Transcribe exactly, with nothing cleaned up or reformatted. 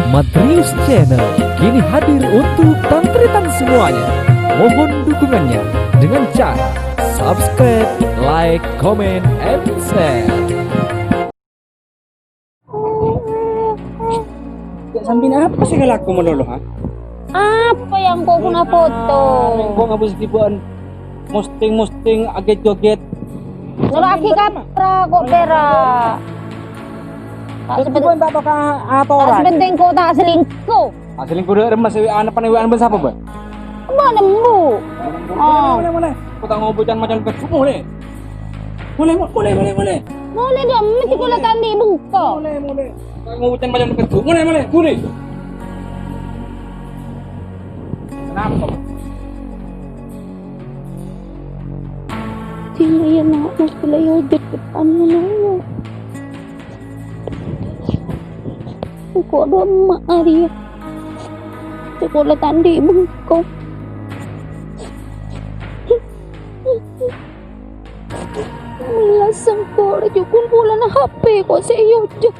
Madrius Channel kini hadir untuk tan-taretan semuanya. Mohon dukungannya dengan cara subscribe, like, comment, and share. Ya, sampina apa sih kalaku malolo, ha? Apa yang kok kuna foto? Kok ngabus dibuan musting-musting, aget-joget. Lelaki katra kok berak. Tak Terus seben- dibuan tak pakai tak atoran. sepenting kok tak selingkuh. Asli kudu ada masih anak panen wean ben sapa, Mbak? Mana embu? Oh. Mana, mana? Kok tak ngobrol macam macam mulai. Mulai, mulai, mulai, mulai. Mulai dong, mesti kula tandi bengko. Mulai, mulai. Kok ngobrol macam macam mulai, mulai, mulai. Kenapa? Sila ya nak, mas kula ya depan mana? Kok do emak ari ya? Sekolah tandi bengko. Melas sengko' raju kumpulan H P kok se yojo.